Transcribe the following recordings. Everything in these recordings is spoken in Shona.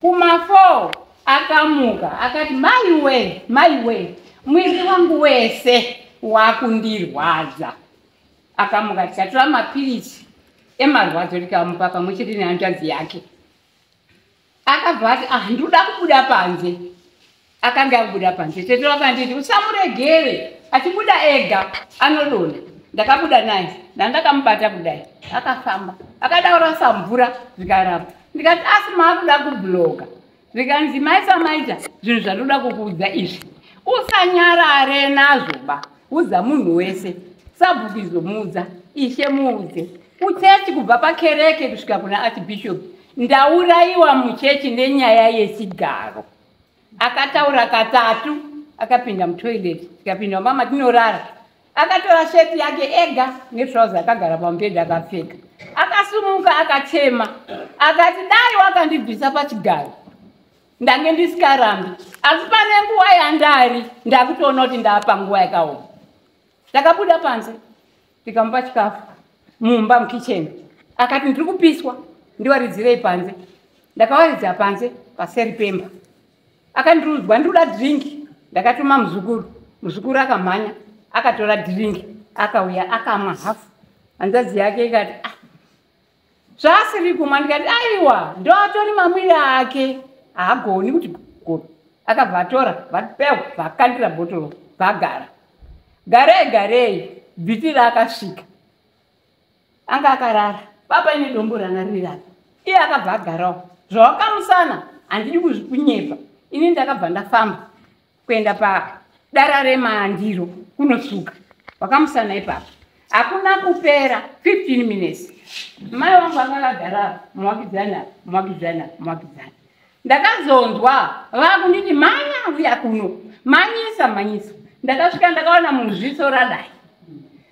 Kuma 4 akamuka akati, "Maiwe, maiwe, mwiri wangu wese wakundirwadza." Akamuka, tikatora mapiritsi emarwadzo tikamupa pamwe chete nehanzvadzi yake. Akabva ati, "Ah, ndinoda kubuda panze." Akanga abuda panze. Tete vakanditi, "Usamuregere achibuda ega, anodonha." Ndakabuda naye, ndandakamubata kudai, akafamba, akadaurasa mvura zvikaramba. Ndikati, "Asi maakuda kubhuloka?" Zvikanzi, "Maisa maita zvinhu zvandoda kukuudza izvi, usanyarare nazvo ba, udza munhu wese. Sabhuku izomuudza, ishe muudze, kuchechi kubva pakereke kusvika kuna archbishop. Ndaurayiwa muchechi nenyaya yechigaro." Akataura katatu, akapinda mutoilet, tikapinda mumba matinorara. Akatora sheti yake ega netrauza, akagara pamubhedha akapfeka. Akasumuka, akachema, akati, "Dai wakandibvisa pachigaro ndange ndisikarambi, asi pane nguva yandari ndakutoona kuti ndapa nguva yakaoma." Takabuda panze, tikamupa chikafu mumba mukicheni. Akati, "Ndiri kupiswa, ndiwaridzirei panze." Ndakawaridza panze paseri pemba. Akandiudzwa, "Ndiri drink." Ndakatuma muzukuru. Muzukuru akamhanya, akatora drink, akauya, akamwa hafu. Hanzvadzi yake ikati, "Ah, zvaasiri kumwa." Ndikati, "Aiwa, ndoatori mamwiri ake, haagoni kuti go." Akabva atora, vapewa, vakandira bhotoro, vagara. Garei garei, bvitira akasvika, anga akarara papa ine dombo ranga riri apa. Iye akabva agarawo zvawakamusana. Handidi kunyepa, ini ndakabva ndafamba kuenda padara remandiro kunosuka wakamusana ipapo. Hakuna kupera 15 minutes, mai vangu vanga akagara, muwakidzani apa, muwakidzani apa, muwakidzani. Ndakazonzwa vakunditi, "Manya, uya kuno, manyisa, manyisa." Ndakasvika, ndakaona munhu zviso radai.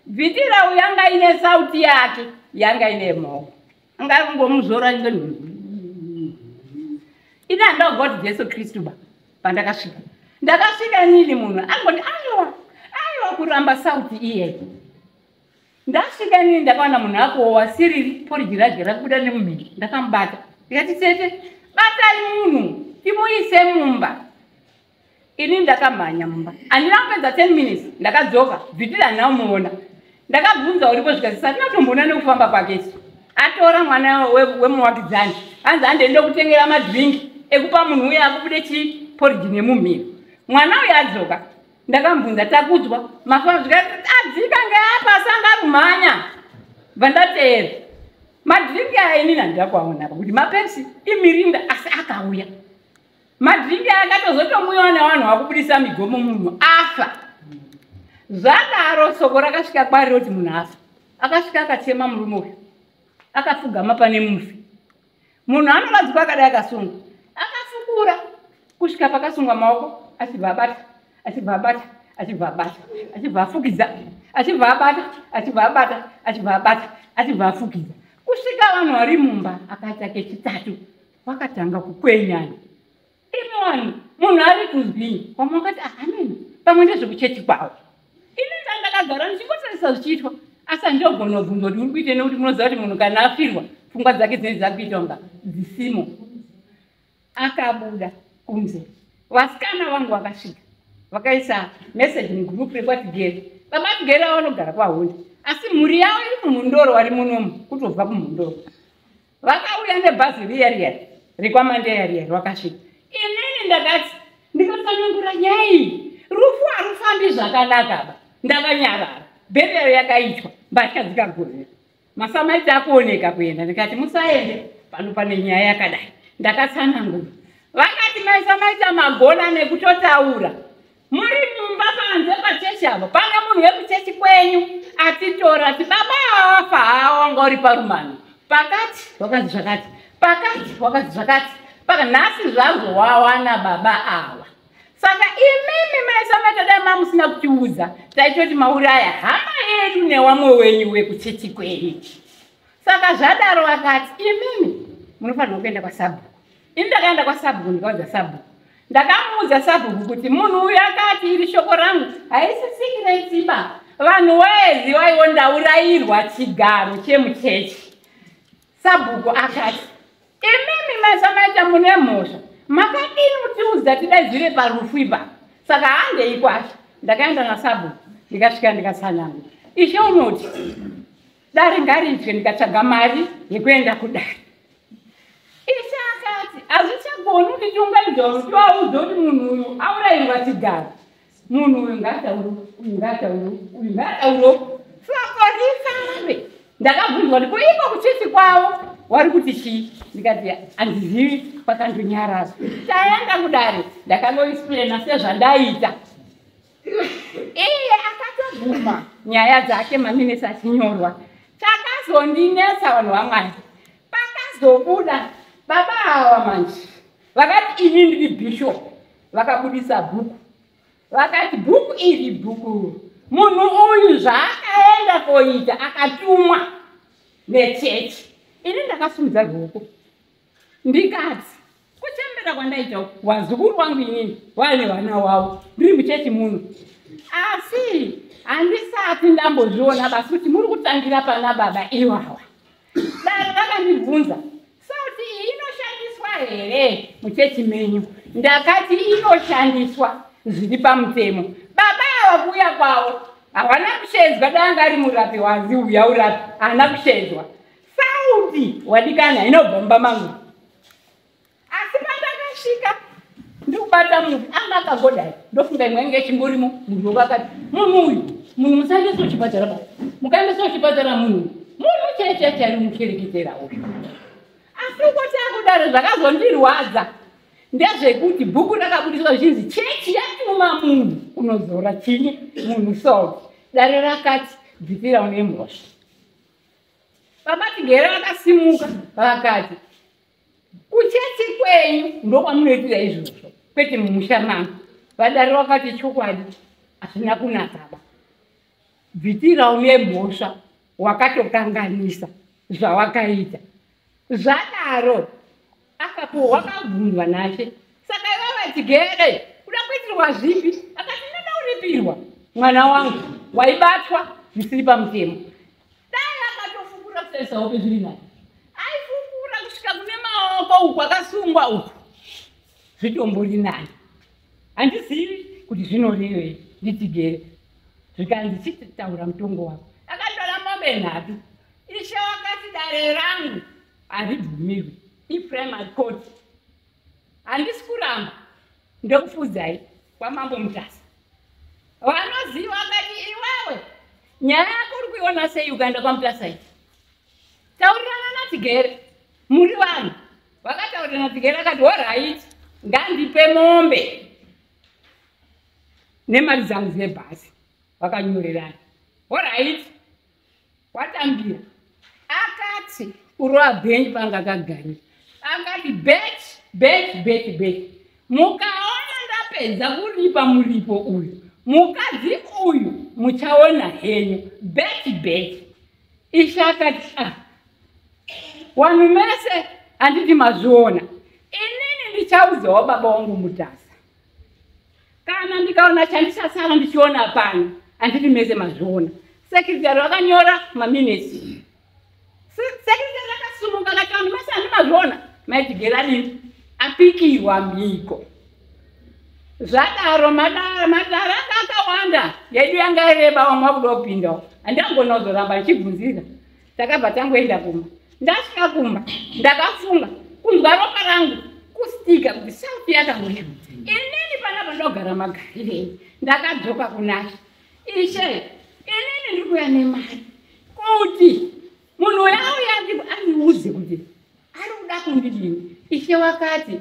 Bvitira uyu anga ine sauti yake, yanga ine maoko, anga ari kungomuzora. Ini handagwa kuti Jesu Kristu ba. Pandakasvika, ndakasvika nini, munhu angoti, "Aiwa, aiwa," kuramba sauti iyeye. Ndasvika nini, ndakaona munhu akuowa siriri, poriji raje rakubuda nemumhiri. Ndakamubata, ndikati, "Tete, batai munhu timuise mumba." Ini ndakamhanya mumba, handina kupedza 10 minutes ndakadzoka. Bvitira handina kumuona. Ndakabvunza uripo, zvikati, "Satinatomboona nekufamba kwake isu. Atora mwana wemuwakidzani, hanzi handiende kutengera madhiringi ekupa munhu uyo akubude chiporiji nemumhiri." Mwana uyo adzoka, ndakamubvunza, "Takudzwa mafamba?" Zvikati, "Adzika ngeapa, asanga kumhanya." Bva ndateera madhiringi aya, inini handida kuaona apa kuti maPepsi, iMirinda, asi akauya madhiringi aya akatozotomwiwa nevanhu vakubudisa migomo. Munhu afa. Zvadaro, soko rakasvika kwariri kuti munhu afa. Akasvika, akachema murume uyu, akapfugama pane mufi. Munhu anoradzikwa akadai, akasungwa, akafukura kusvika pakasungwa maoko, achibva abata, achibva abata, achibva abata, achibva afukidza, achibva abata, achibva abata, achibva abata, achibva afukidza kusvika vanhu vari mumba. Akaita kechitatu, vakatanga kukwenyana. "Imi vanhu, munhu ari kuzwii?" Vamwe vakati, "Amen, pamwe ndezvekuchechi kwavo." Ini ndandakagara ndichingotarisa zvichiitwa, asi handinogona kubvunza kuti uri kuite, nekuti munoziva kuti munhu kana afirwa pfungwa dzake dzinenge dzakuita kunga dzisimo. Akabuda kunze, vasikana vangu vakasvika, vakaisa meseji mugurupu rekwaTigere. Baba Tigere vanogara kwaHonde, asi mhuri yavo iri muMhondoro, vari munomu kutobva kuMhondoro. Vakauya nebhazi riya riya rekwaMandeya riya. Rwakasvika, inini ndakati ndikatsanangura nyaya iyi, rufu harufambi zvakanaka ba. Ndakanyarara. Burial yakaitwa, mbatya dzikagurira, masamaiti akuoneka kuenda. Ndikati, "Musaende pano, pane nyaya yakadai." Ndakatsanangura, vakati, "Maisa maita magona nekutotaura muri mumba. Panze pachechi apo pane munhu wekuchechi kwenyu atitora ti baba awafa hawa, wanga uri parumano pakati, wakazi zvakati pakati, wakazi zvakati paka. Nhasi zvazowawana baba awa. Saka imimi maisa maita, dai mamusina kutiudza taitoti mauraya hama yedu newamwe wenyu wekuchechi kwenyu." Saka zvadaro, vakati, "Imimi munofanirwa kuenda kwasabhuku." Ini ndakaenda kwasabhuku, ndikaudza sabhuku. Ndakamuudza sabhuku kuti munhu uyu akati, iri shoko rangu, haisi secret ba. Vanhu waeziwaiwo ndaurayirwa chigaro chemuchechi. Sabhuku akati, "Imimi maisamaita mune mhosva, makadini kutiudza tidaidzire parufu ipapo? Saka handei kwashe. Ndakaenda nasabhuku, ndikasvika ndikatsanangura. Ishe unoti dare ngariitwe, ndikatsvaga mari yekuenda kudare. Ishe akati hazvichagoni kuti tiunganidza vanhu tivaudze kuti munhu uyu aurayirwa chigaro. Munhu uyu ngaataure, uyu ngaataure, uyu ngaataure, soko rifambe. Ndakabvunzwa kuti kuiko kuchechi kwavo wari kuti chii, ndikati handizivi, kwakandonyaradzwa. Taenda kudare, ndakangoexplaina sezvandaita. Iye akatobvuma nyaya dzake, maminitsi achinyorwa. Chakazondinetsa, vanhu vaMwari, pakazobuda baba ava manje vakati ini ndiri bishop, vakabudisa bhuku, vakati bhuku iri bhuku munhu uyu zvaakaenda koita akatumwa nechechi. Ini ndakasimudza ruoko ndikati kuchembera kwandaita uku, wazukuru wangu inini vaine vana wavo, ndiri muchechi muno, asi handisati ndambozviona basi kuti muri kutangira pana baba iwawa. Dare rakandibvunza, sauti iyi inoshandiswa here muchechi menyu? Ndakati inoshandiswa zviri pamutemo. Baba ava kuuya kwavo havana kushedzwa, danga ari murapi wanzi uya urapi, haana kushedzwa. Sauti wadikana inobva mumba mangu, asi pandakasvika ndikubata mufi anga akangodai, ndofunga imwe yange ichingorimo. Munhu wakakati munhu uyu, munhu musaendeswa kuchipatara ba, mukaendeswa kuchipatara munhu chaichai chari muchereketera uyu. Asi ukoti akudaro, zvakazondirwadza ndezvekuti bhuku rakabudiswa zvichinzi chechi yatuma munhu kunozora chinyi munhu salt. Dare rakati bvipira une mhosva. Baba Tigere vakasimuka vakati kuchechi kwenyu ndokwamunoitira izvozvo, kwete mumusha mangu. Vadare vakati chokwadi hazvina kunakaba, bvitira une mhosva, wakatokanganisa zvawakaita. Zvadaro akapo wakabvunzwa nashe, saka ivava Tigere kuda kuitirwa zvipi? Akati ndinoda kuripirwa mwana wangu waibatwa zvisiri pamutemo. Dai akatofukura kutarisa hope zviri nani, aifukura kusvika kune maoko uku akasungwa uku zvitombori nani. Handizivi kuti zvinorevei ndiTigere. Zvikanzi chitaura mutongo wako. Akatora mombe 3. Ishe wakati dare rangu haribvumirwi, iprimary court, handisi kuramba, ndokufudzai kwamambo Mutasa. Vanoziva akati iwewe nyaya yako uri kuiona sei? Ukaenda kwaMutasa iyi, taurirana naTigere muri vanhu. Vakataurirana, Tigere akati alright, ngandipe mombe nemari dzangu dzebhasi. Vakanyorerana, alright, watambira. Akati kurova bhenji panga akagarira, akati bet bet bet bet, mukaona ndapedza kuripa muripo uyu mukadzi uyu muchaona henyu, bet bet. Ishe akati ah, vanhu mese handiti mazviona, inini ndichaudzawo baba wangu Mutasa kana ndikaona chandichasara ndichiona pano. Handiti mese mazviona? Secretary vakanyora maminitsi. Secretary akasumuka akati vanhu mese handi mazviona, maiTigere adini apikirwa mhiko. Zvadaro madara anga akawanda, yedu yanga ireba, vamwe vakuda kupindawo, handangona kuzoramba ndichibvunzira. Takabva tangoenda kumba. Ndasvika kumba ndakafunga kunzwa ropa rangu kustika kuti sauti yakangoya inini panapa ndogara magarirei. Ndakadzoka kunashe, ishe inini ndiri kuuya nemari kuti munhu uyu auya andiudze kuti ari kuda kundidini. Ishe wakati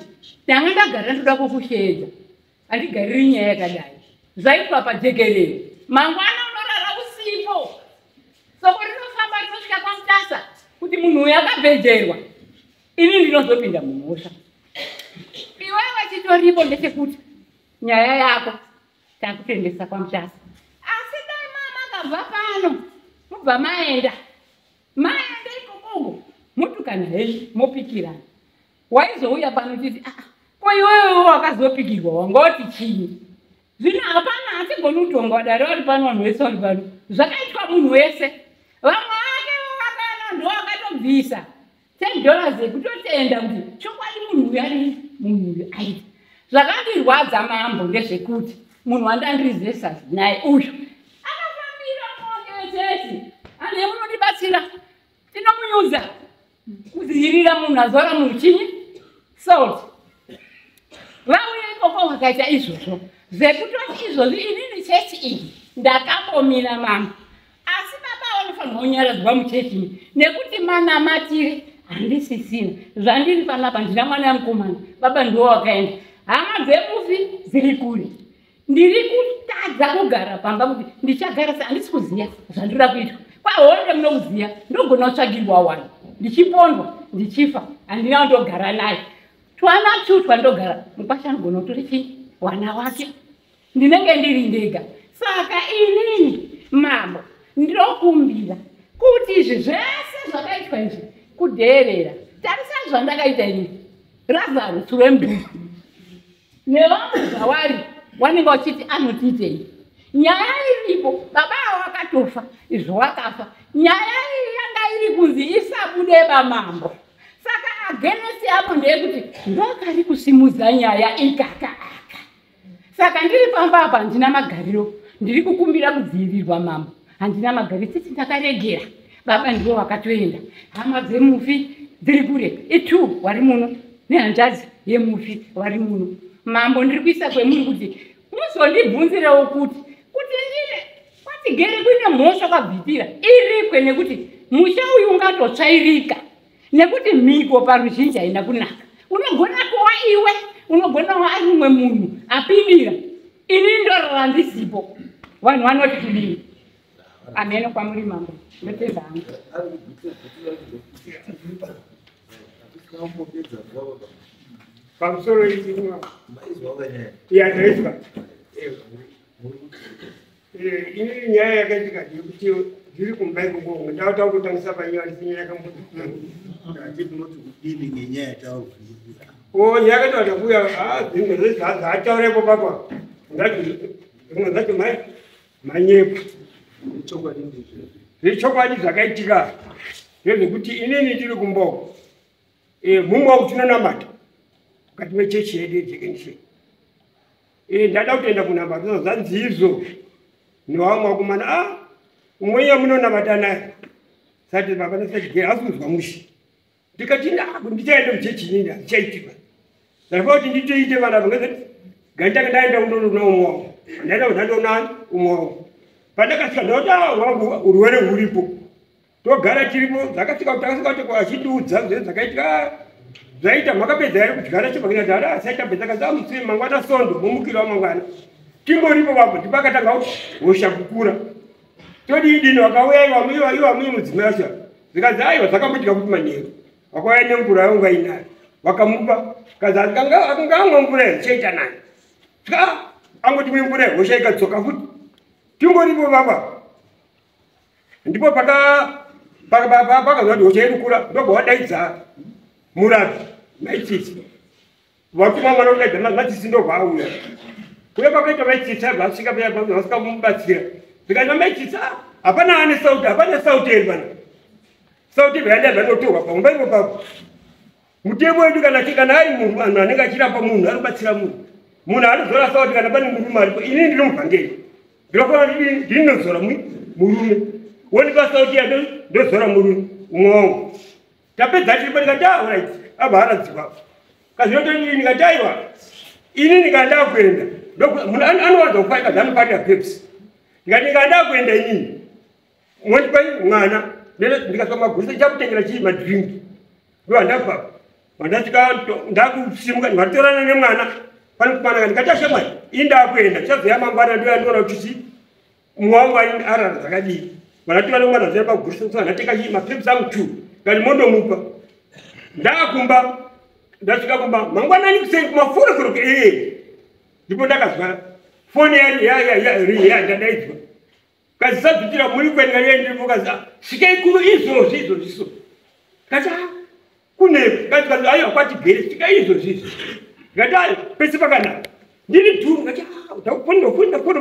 ndanga ndagara ndoda kukushedza, handigariri nyaya yakadai zvaitwa pajekerere. Mangwana unorara usipo, soko rinofamba rinosvika kwaMutasa kuti munhu uyu akabhejerwa, ini ndinozopinda mumhosva. Iwewe chitoripo ndechekuti nyaya yako takutendesa kwaMutasa, asi dai mama akabva pano mubva maenda maenda ikokoko mutukana henyu mopikirana, waizouya pano titi ah, ko iwewe wakazopikirwa wangoti chii? Zvino hapana hatigoni kutonga dare vari pano, vanhu vese vari pano, zvakaitwa munhu wese, vamwe vake vakana ndo vakatobvisa. $10 yekutotenda kuti chokwadi munhu uyu ari munhu uyu aita. Zvakandirwadza mambo ndezvekuti munhu wandandirizesa naye uyu akafambira muonge wechechi, ane munondibatsira, tinomunyudza kudzirira munhu azora munhu chinyi salt. Vauya ikoko vakaita izvozvo zvekutoti izvozvi inini chechi iyi ndakambomira mambo, asi baba vanofanirwa kunyaradzwa muchechi nekuti manamatire handisisina. Zvandiri panapa ndina mwana mukomana, baba ndiwo wakaenda, hama dzemufi dziri kure, ndiri kutadza kugara pamba kuti ndichagara se handisi kuziya zvandinoda kuitwa kwahonde. Munokuziya ndogona kutsvagirwa wani ndichipondwa ndichifa, handina kundogara naye. Twana tu twandogara mukwasha anogona kutori chii wana wake, ndinenge ndiri ndega. Saka inini mambo ndinokumbira kuti izvi zvese zvakaitwa izvi kudheerera. Tarisai zvandakaita inini, Razaro Tsurembuzi nevamwe zvawari wanenge wachiti anotiitei. Nyaya iripo, baba avo vakatofa, izvo wakafa. Nyaya iyi yanga iri kunzi isabude bamambo. Saka against apo ndeyekuti ndokari kusimudza nyaya ikaka aka. Saka ndiri pamba apa handina magariro, ndiri kukumbira kudzivirirwa mambo, handina magariro. Titi ndakaregera baba ndivo vakatoenda, hama dzemufi dziri kure, itu wari muno nehanzvadzi yemufi wari muno. Mambo, ndiri kuisa kwemuri kuti muzondibvunzirewo kuti ndine kwatigere kuine mhosva kwabvitira iripwe, nekuti musha uyu ungatotsvairika nekuti mhiko paruzhinji haina kunaka. Unogona kuwa iwe, unogona kuwa ari mumwe munhu apindira, ini ndorora ndisipo, vanhu vanoti kudini? Ameno kwamuri mambo, ndotenda hangu. Pamusoro yandaiswa inini, nyaya yakaitika ndeyekuti ndiri kumba ikoko, ndauta kutangisa panyaya ndisi nyaya yakambo. Tinoti kudini ngenyaya yataurwa? O, nyaya yakaita kuya, dzimwe dzaataurepo papa ngati dzimwe dzacho mai manyepo. Chokwadi ndizvo? Zvechokwadi zvakaitika ndezvekuti inini ndiri kumboko, mumwe wangu tinonamata mukati mechechi yedu yeJekenisheni. Ndada kutoenda kunamata, zvanzi izvo nevamwe vakomana, a umwe yamunonamata naye sati baba nasati asi kuzwa mushe. Ndikati ndichaenda muchechi inini, hazvichaitika. Ndaifa kuti nditoite vana vangazati gandanga ndaenda kundoona umwe wangu, ndaenda kundandoona umwe wangu. Pandakasvika ndakati, wangu urwere huripo, togara tiripo. Zvakasvika kuti takasvika kuti achindiudza zve zvakaitika, zvaita makapedza here kudyara chibhakina? Dara asaita pedza kazi amutsire mangwana sondo, mumukiro wamangwana timboripo vapo. Ndipakatanga hosha kukura, todii dini? Vakauya iwa iwa mui mudzimai wacho, zvikanzi aiwa, zvakamboitika kuti manheru vakauya nemvura yaunga inayo, vakamupa, kazi akanga amwa mvura here chaita nani, svika angoti mwe mvura, hosha ikadzoka futi. Timboripo vapa, ndipo pakazwa kuti hosha iri kukura, ndobva wadaidza murapi maitsitsi, vatuma mwana kudaidza matsitsi, ndobva auya kuya. Kwakaita maitsitsi abva asvika vasvika kumubatsira, zvikanzi maitsitsi, hapana ane sauti, hapana sauti eri pana sauti ibva yadabva notorwa pamwe ipo papo. Mutemo wedu kana ari munhu anenge achirapa munhu, anobatsira munhu, munhu anozora sauti kana pane murume aripo. Inini ndiri muvhangeri, ndinofanira ndinozora murume, wonipa sauti yake, ndozora murume umwe wangu. Tapedza tiripo, ndikati, alright, abva aradzikwa. Kazvinotodii? Ndikati aiwa, inini kana ndakuenda, munhu anowanza kufa ikazi anofarira Pepsi. Ndikati kana ndakuenda inini, mondipa mwana, ndikasvika magusa ndichakutengera chii, madrinki. Ndo handabva vandasvika ndakusimuka, ndikatorana nemwana pane kupanaka. Ndikati ashamwari, ini ndakuenda, tichazoya mangwana, ndoyandiona kuti chi mumwe wangu arara zvakadii. Vandatora nemwana zviya pagusa, ndatenga chii, maPepsi angu two, ngati mondomupa. Ndakumba, ndasvika kumba mangwanani kuseni kuma4 o'clock, ee, ndipo ndakazwa foni yandadaidzwa, kazi sabvitira muri kwendika ndiripo, kazi svikai kuno izvozvi izvozvi. So kati kunepo, kazi aiwa, kwatigere, svikai izvozvi izvo. Ndikati ayo pese pakanaka, ndiri dhuru. Ngati ndakufonera foni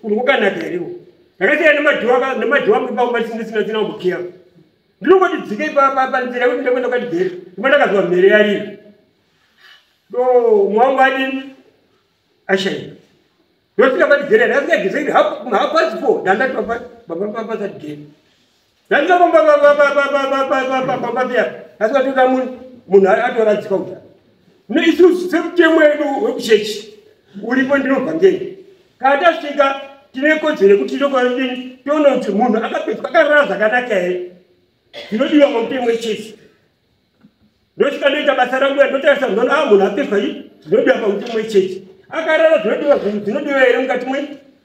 kuno kwakanaka herewo? Ndakasiyana nemadhiwa, nemadhiwa angu pamba tisina kumbokiya. Ndinongoti dzikei panzira yekuti ndakuenda kwatigere. Ndipo ndakazwa mhere yarira. Do mwangu adini ashaika. Ndosvika patigere ndasvika geze half past four ndandati baba pasatigere. Ndasvika pamba paya ndasvika toda munhu atoradzikwa kudhara. Isusu semutemo wedu wekuchechi uripo ndinobva ngei. Kana tasvika tine kodzero yekuti tinoona kuti munhu akapedzwa akarara zvakanaka here. Zvinodiwa pamutemo wechechi. Ndosvika ndoita basa rangu ndotarisa ndoona munhu apedzwa ii zvinodiwa pamutemo wechechi. Akarara zvinodiwa zvinodiwa here mukati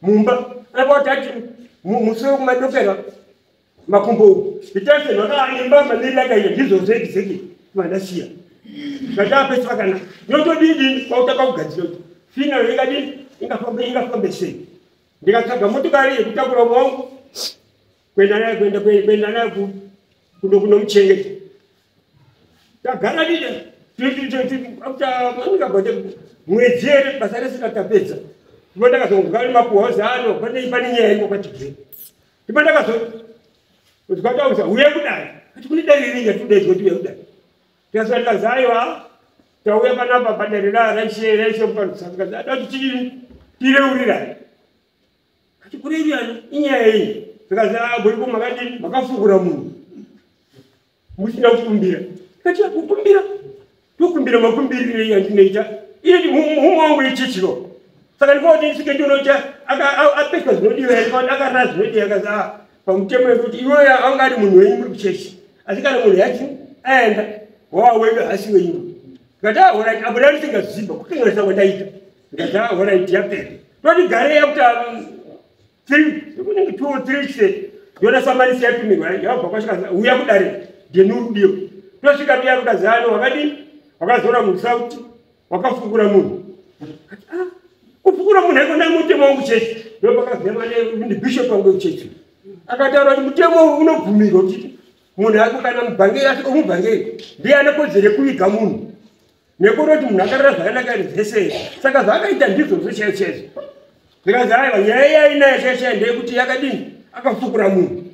mumba. Apa tati musi wekumadokera makumbo uku. Nditarise nhaka mamiriro akaita ndizvozvo exactly vandasiya. Ngatapedzwa kana ndinotodini kwautaka kugadzira kuti funeral ingadini ingafambe sei. Ndikatsvaga motokari yekutakura mwangu kuenda naye kuenda naye kunomuchengeta. Tagara dide mwedzi here basa rese ratapedza. Ndipo ndakazonzwa nemapuhwa ozi ano pane nyaya iko kwatigere. Ndipo ndakazonzwa tauza uye kudai. Kuti kune dare ringa tidaidzwa kuti uye kudai. Tikazoti aiwa tauya panapa padare raishe raishe muparutsaka. Ada kuti tireurirane. Kati kureurirana inyaya iyi. Zvikanzi buripo makadini makafukura munhu. Musina kukumbira. Kati kukumbira. Tokumbira makumbirire yandinoita. Iye mumwe wangu ichichiro. Saka ndikaoti ndisvike ndione kuti apeswa zvinodiwa here kana akarara zvinodiwa akazi pamutemo wekuti iwewe anga ari munhu wenyu muri kuchechi. Asi kana munhu yachi aenda wava wedu hasi wenyu. Ndikati alright apo ndanga kukanganisa kwandaita. Ndikati alright yapera. Toti garei after 3 2 or 3 weeks yona samanisi yatumirwa yabva kwasvika uya kudare ndenurudiyo. Tosvika piya kukazi ano wakadini wakazora musauti wakafukura munhu. Kati kufukura munhu haikona mutemo wangu chechi. Ndopakazema ndibishop wangu wechechi. Akataura kuti mutemo unobvumirwa kuti munhu ako kana mubhangeri asvika mubhangeri ndiye ane kodzero yekuviga munhu. Nekuti munhu akarara zvakanaka here zvese. Saka zvaakaita ndizvozvo chaizvo chaizvo. Zvikanzi aiwa nyaya yainayo chaiyo chaiyo ndeyekuti yakadini akafukura munhu.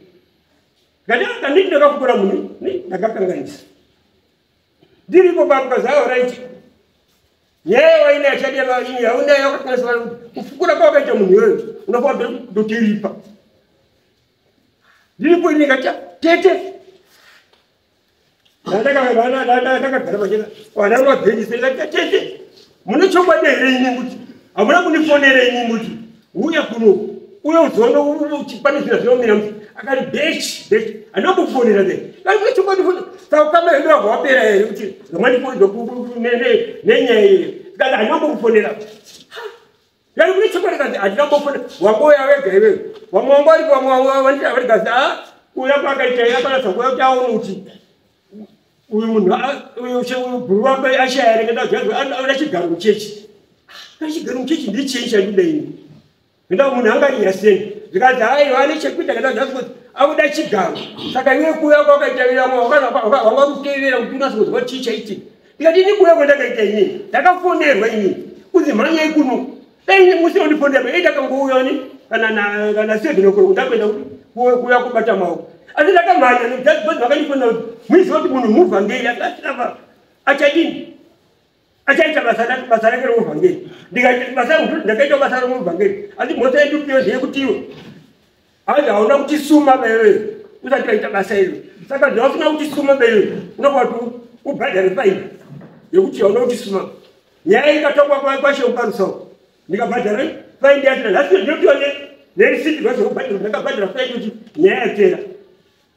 Ndikati kanditi ndakafukura munhu ndakakanganisa. Ndiripo papo kazi alright. Nyaya wainayo chadiya yaunayo wakakanganisa kufukura kwawakaita munhu iyoyo unofanira kutotiripa. Ndiripo ini ndikati tete. Ndakagara pachena vana vabhenjisa ndikati tete mune chokwadi here ini kuti hamuna kundifonera ini kuti uya kuno uye uzoona pane zvinhu zvinomira muti akati bechi bechi handinambokufonera be kati chokwadi saka kama hedu wabva wapera here kuti nenyaya iyi kati handinambokufonera kati kune chokwadi kati handinambofonera wangouya wega iwewe vamwe wanga varipo vamwe varikazi uya kwakaita yakanatsa kuuya kuti aone kuti uyu munhu uyu bhuru wako ashaya here anoda chigaro muchechi. Chigaro muchechi ndichii chandinoda ini. Ngendaa munhu angarira sei. Zvikanzi aiwa ane chekuita ngendaa kuti akuda chigaro. Saka iwe kuuya kwakaita wanga kuteerera kuti unatse kuzwa chii chaitika. Ndikati ini kuuya kwandakaita inini ndakafonerwa inini kunzi mhanyai kuno. Dai musina kundifonera dai ndakangouya ni kana 7 o'clock ndakuenda kuuya kubata maoko. Asi ndakamhanya vakandifonera kuti muiziva kuti munhu muvhangeri asina achadini achaita basa rake romuvhangeri. Ndakaita basa romuvhangeri asi mhosva yedu piyo ndeyekuti iwe hanzi hauna kutisuma baiwewe usati waita basa iro. Saka zvausina kutisuma baiwewe unofanira kuti ubhadhare faini yekuti hauna kutisuma. Nyaya ikatongwa kwashe muparusawo ndikabhadhara faini yacho nhasi ndinopiwa nerisiti rwazokubhadhara ndakabhadhara faini kuti nyaya yapera.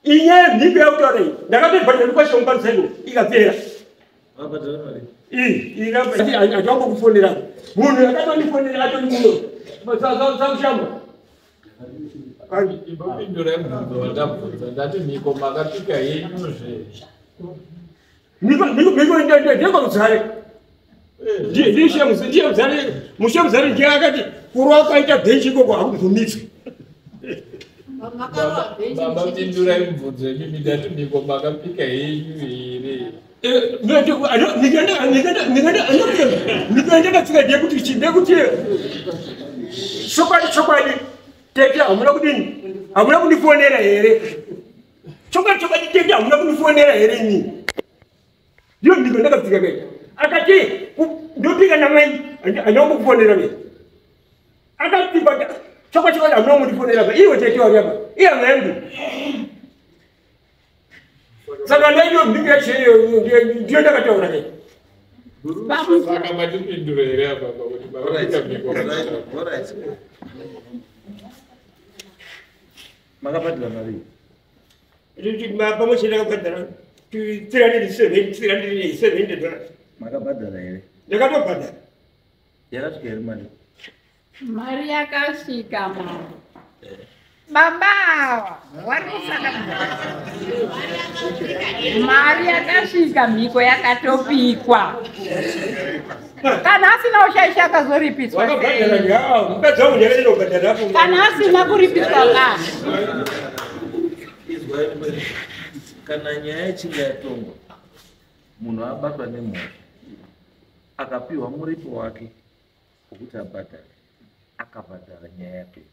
Inyaya mhiko yakutaura iyi ndakatobhadhara kwashe muparusawo ikapera. Atambokufonera munhu akatondifonera atori muno samushamba. Imbopindurai mubvunzo wandabvunza ndati mhiko makapika yenyuzve. Mhiko ndekwamudzare. Mushe muzare ndiye akati kurwa kwaita bhenji ikoko hakubvumidzwi. Baba pindurai mubvunzo imimi ndati mhiko makapika yenyu here. Ndakapfika ndeyekuti chokwadi chokwadi tete hamuna kudini hamuna kundifonera here. Chokwadi chokwadi tete hamuna kundifonera here inini? Ndiyo mhiko ndakapika kai. Akati ndopika namai handina kumbokufonera kai. Akapika chokwadi chokwadi hamuna kundifonera kai. Iwe tete wari apa. Iye hama yangu. Saka ndaiyo mhiko yacho iyoyo ndiyo ndakataura kai. Saka matipindura here apa kuti makapika mhiko? Alright. Makabhadhara mari? Pamwe chete ndakabhadhara $370. Makabhadhara here? Ndakatobhadhara. Yakasvika here mari? Mari yakasvika mambo. Baba ava vari kusaka mari yakasvika, mhiko yakatopikwa. Kana asina ushaisha akazoripiswa Wakabhadhara sei? ya mukadzi wangu ndakaenda kubhadhara apo. Kana asina kuripiswa ka Izwai mberi. Kana nyaya ichinge yatongwa, munhu abatwa nemhosva, akapiwa muripo wake wekuti abhadhare, akabhadhara nyaya yapera.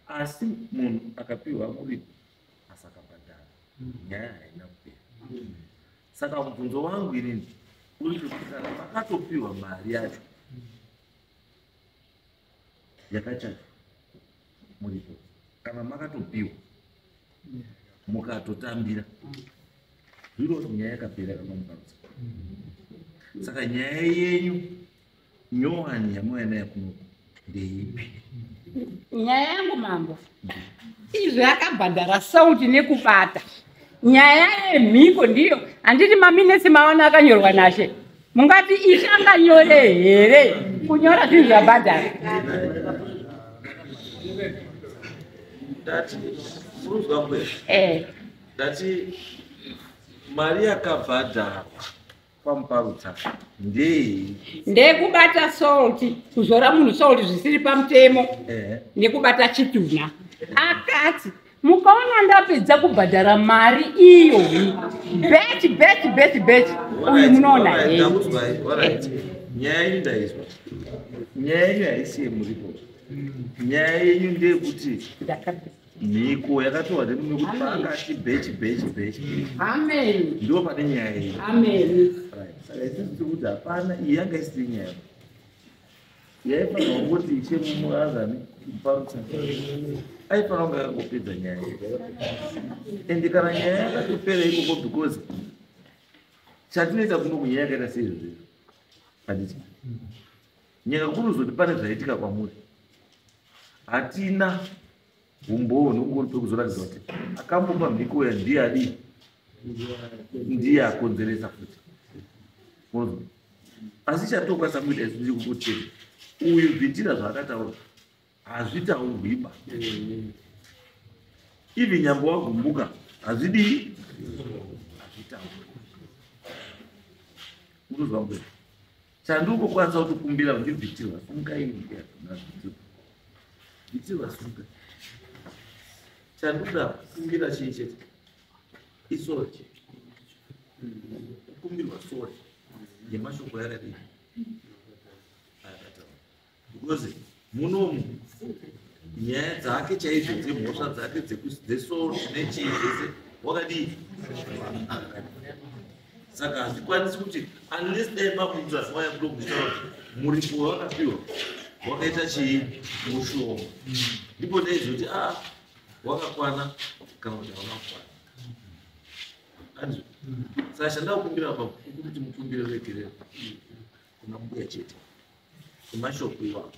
Asi munhu akapiwa muripo asakabhadhara, nyaya haina kupera. Saka mubvunzo wangu inini uri kuti kana makatopiwa mari yacho yakachachwa muripo, kana makatopiwa mukatotambira, zviro kuti nyaya yakapera kamamukarudza. Saka nyaya yenyu nyowani yamauya nayo kunoku ndeipi? Nyaya yangu mambo, izvo yakabhadhara sauti nekubata. Nyaya yemhiko ndiyo handiti maminesi maona akanyorwa nashe. Mungati ishe anganyore here kunyora zvinhu zvabhadhara? Ndati muruzwa mbuya, Eh, ndati mari yakabhadharwa kwamuparutsa ndei? Ndekubata salt, kuzora munhu salt zvisiri pamutemo nekubata chitunha. Akati mukaona ndapedza kubhadhara mari iyoyi, bechi bechi bechi bechi uyu munoona Alright, henyu. ndakuzwai. Alright. Nyaya yenyu ndaizwa. Nyaya yenyu haisi yemuripo. Nyaya yenyu ndeyekuti mhiko yakatorwa nemurume kuti paakati bechi bechi bechi bechi. Amen. Ndipo pane nyaya yenyu. Amen. Right. Saka isusu tiri kuti hapana, iyi yanga isiri nyaya. Yaifanirwa kungoti ishe mumurazani muparutsa. Aifanira kunge akangopedza nyaya iyi. Ende kana nyaya yakatopera ikoko, because chatinoita kuno kunyaya yakaita seizvozvo handiti nyika kuruzoti pane zvaitika kwamuri, hatina umbowo nokungori pekuzoratidza kuti akambopa mhiko uya ndiye adii, ndiye akonzeresa futi. Unozwa? Asi chatokwanisa kuita isu ndechekuti uyu bvitira zvaakataura hazvitaurwiba, even nyambo wagumbuka hazvidii, hazvitaurwi. Unozwa mbuya? Chandikokwanisa kutokumbira ndibvitirwa sumukai mbuya, bvitirwa sumuka. Chandikuda kukumbira chii chete? Isorry, kukumbirwa sorry ngemashoko yakadii ayakataura, because munomu nyaya dzake chaizvo dzemhosva dzake dzesoro nechii zvese wakadii. Saka hazvikwanisi kuti unless dai makuita waya kudo kuitaura kuti muripo wawakapiwa wakaita chii mushoma, ndipo daizoti a wakakwana kana kuti hauna kukwana. Andizvo? Saka chandakukumbira pa kuti mukumbire regerero kuna mbuya chete nemashoko iwapo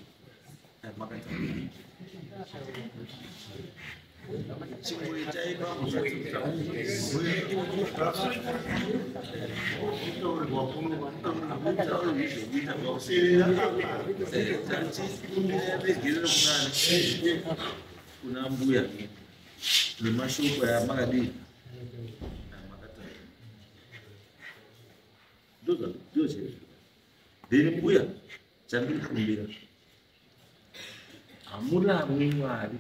amakataura. Chingoitai pakuregerero kunani, kuna mbuya nemashoko ayamakadii amakataura. Ndozvo chaizvo. Then mbuya, chandiri kukumbira, hamuramwi Mwari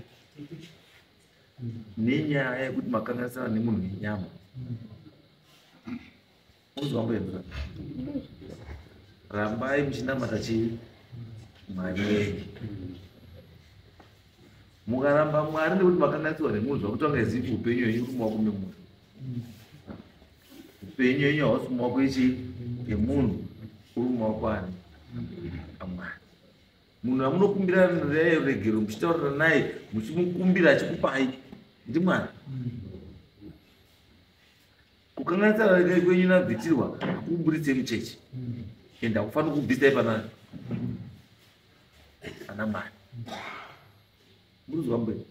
nenyaya yekuti makanganisana nemunhu wenyama. Unozwa mbuya? Rambai muchinamata chii, Mwari wenyu. Mukaramba Mwari nekuti makanganiswa nemunhu, zvakutanga zivi upenyu hwenyu uri mumaoko memunhu. Upenyu hwenyu hausi mumaoko echi emunhu, uri mumaoko ani? AMwari. Munhu amunokumbira naye regero, muchitaurira naye, muchimukumbira achikupai, ndiMwari. Kukanganisana kwenyu nabvitirwa hakuburitse muchechi, ende hakufaniri kubvisai panani ana Mwari. Muruzwa mberi?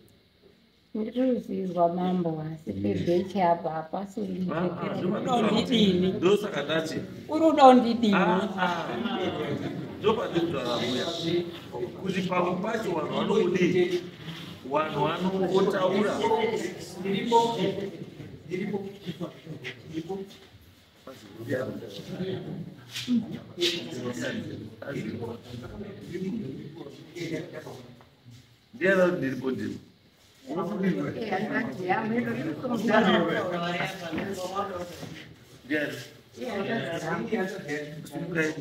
Ndirikuzizwa mambo, asi pebhechi apa hapasi. Uri Ndosaka ndati uri kuda kundidini? Ndopandikutaura mbuya kuti pamwe pacho vanhu vanokudii, vanhu vanongotaura. Ndiana kuti ndiripo, ndiripo. Ndiani? Simukai.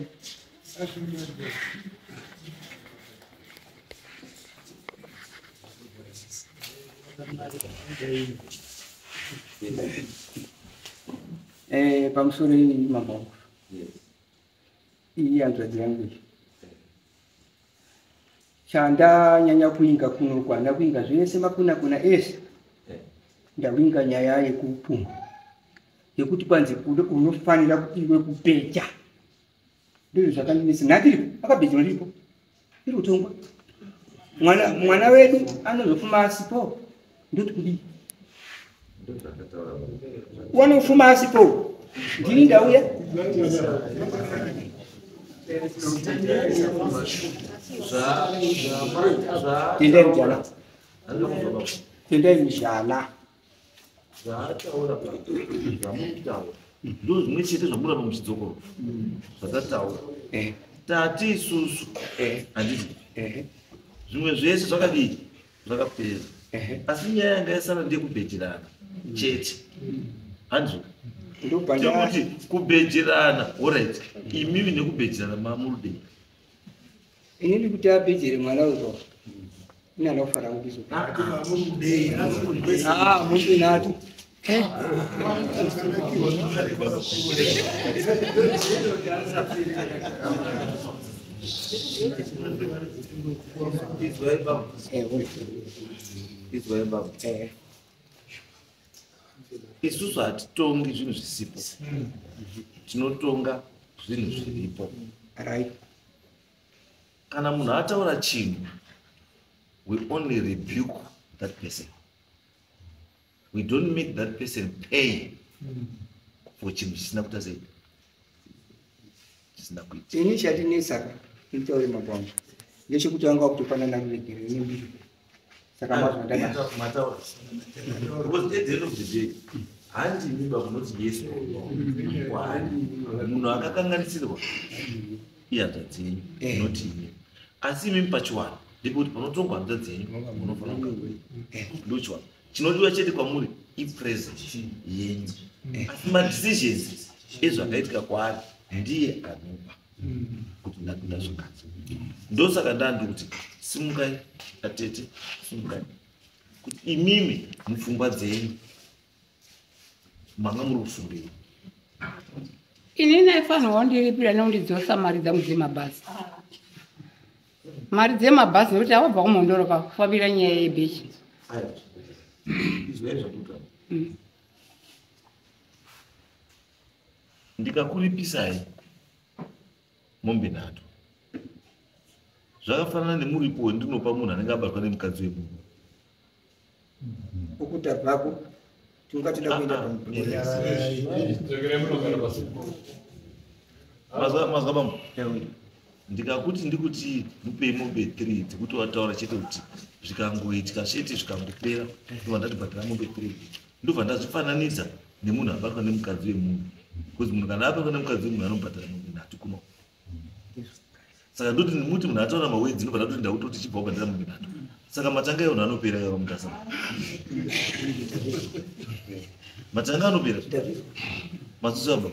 Pamusoro iyi mambo wangu. Iyi hanzvadzi yangu iyi. Chandanyanya kuinga kuno, handa kuinga zvese makuna kuna ese. Ndawinga nyaya yekupumha, yekuti kwanzi unofanira iwe kupecha. Ndizvo zvakandinetsa. Nhadiripo akabhejwa, ndiripo iri kutongwa. Mwana wedu anozofuma asipo, ndoti kudii? Wanofuma asipo, ndini ndauya. Tendai mujana, tendai mujana. Zvaataura, zvamutaura ndo zvimwe chete zvamuramba muchidzokoro zvatataura. Tati isusu handiti zvimwe zvese zvakadii, zvakapera, asi nyaya yanga yasara ndeyekubhejerana chete, handizvo? Ndobva. Tekuti kubhejerana, alright, imimi nekubhejerana mamurudei? Inini kuti abhejere mwana uzo, ine anofara kubizo. Ah, mombe nhatu. Izwai baba. Oi. Izwai baba. Isusu hatitongi zvinhu zvisipo, tinotonga zvinhu zviripo. Kana munhu ataura chinhu, we only rebuke that person, we don't make that person pay for chinhu chisina kuita sei, chisina kuita. Ini chandinetsa, nditaure mambo wangu, ndechekuti vanga vakutopanana ruregero nembiri, saka mazwa ndada. Mataura, because at the end of the day, handimi bamunoti yesu kwaari munhu akakanganisirwa ihanzvadzi yenyu, noti imi. Asi imimi pachiwanhu ndepekuti panotongwa hanzvadzi yenyu munofanira kunge ndochiwanhu chinodiwa chete kwamuri ipresence yenyu, asi madecisions ezvakaitika kwaari ndiye anopa kuti ndakuda zvakati. Ndosaka ndandi kuti simukai atete, simukai, kuti imimi mupfungwa dzenyu manga muri kufungei? Inini aifanirwa kundiripira nekundidzosa mari dzangu dzemabhazi, mari dzemabhazi, nekuti awabva kuMhondoro kufambira nyaya yebhechi. Aiwa, izwai zvakutaura. Ndikakuripisai mombe nhatu, zvakafanana nemuripo wendinopa munhu anenge abatwa nemukadzi wemunhu. Ukutabvako tingatoda kuenda. Dzokerai munogara pasi. Mazwa bambo, ndikakuti ndikuti mupei mombe 3 dzekuti wataura chete kuti zvikangoitika chete, zvikangopera, ndobva ndati bhadhara mombe 3, ndobva ndazvifananidza nemunhu abatwa nemukadzi wemunhu, because munhu kana abatwa nemukadzi wemunhu anobhadhara mombe nhatu kuno. Saka ndoti muti munhu ataura mawedzi, ndobva ndatoti ndakutoti chibva wabhadhara mombe nhatu. Saka matanga evanhu anopera yava mutasa, matanga anopera mazuzu aba.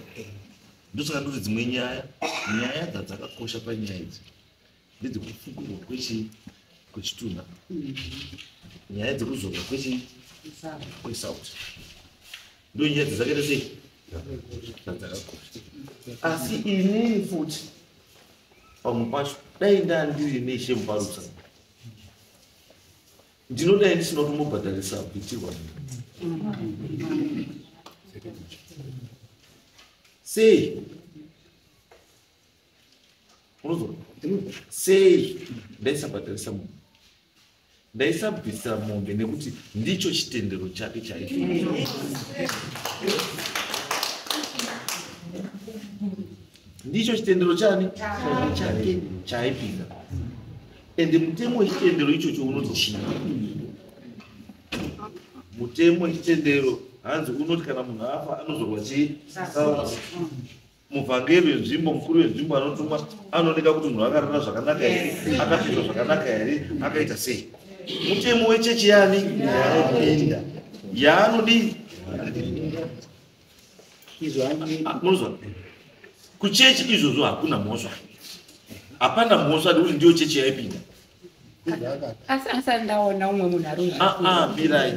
Ndosaka ndoti dzimwe nyaya, nyaya dzadzakakosha panyaya idzi ndedzekufukurwa kwechii. Kwechitunha, nyaya dzekuzorwa kwesauti ndo nyaya dzakaita sei dzakakosha. Asi inini futi pamwe pacho dai ndandiri neishe muparutsa, ndinodai ndisina kutombobhadharisa kuitirwa sei. Unozwa sei? Ndaisabhadharisa munhu, ndaisabvisira mombe, nekuti ndicho chitendero chake chaicho. Ndicho chitendero chani chake chaipinda. Ende mutemo wechitendero ichocho unoti chii? Mutemo wechitendero hanzi unoti kana munhu afa anozorwa chii? Muvhangeri wenzvimbo, mukuru wenzvimbo anotumwa, anooneka kuti munhu akarara zvakanaka here, akapindwa zvakanaka here, akaita sei. Mutemo wechechi yani yaanopinda, yaanodii. Munozwa, kuchechi izvozvo hakuna mhosva, hapana mhosva, nekuti ndiyo chechi yaipinda. Asi asati ndaona umwe munhu ari Mirai,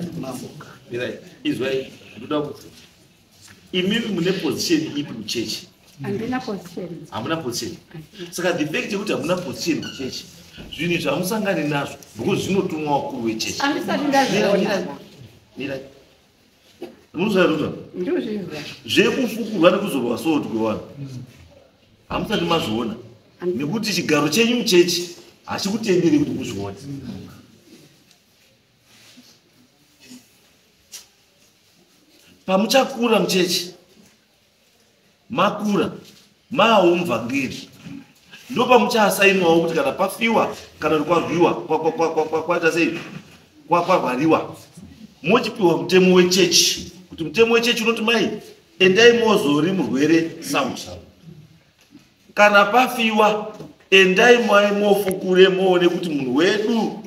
mirai, izwai. Ndoda kuti imimi mune position ipi kuchechi? Handina position. Hamuna position. Saka the fact yekuti hamuna position kuchechi, zvinhu izvi hamusangani nazvo because zvinotumwa wakuru wechechi. Handisati ndazviona. Mirai, munozvaruta? Ndozvizwa. Zvekufukurwa nekuzorwa salt kwevanhu hamusati mazviona nekuti chigaro chenyu muchechi hachikutenderi kuti muzvione. Pamuchakura muchechi, makura maawo muvhangeri, ndo pamuchasainwawo kuti kana pafiwa kana kuti kwarwiwa, kwaita sei, kwarwariwa, mochipiwa mutemo wechechi, kuti mutemo wechechi unoti mai endai mozori murwere salt, kana pafiwa endai mai mofukure muone kuti munhu wedu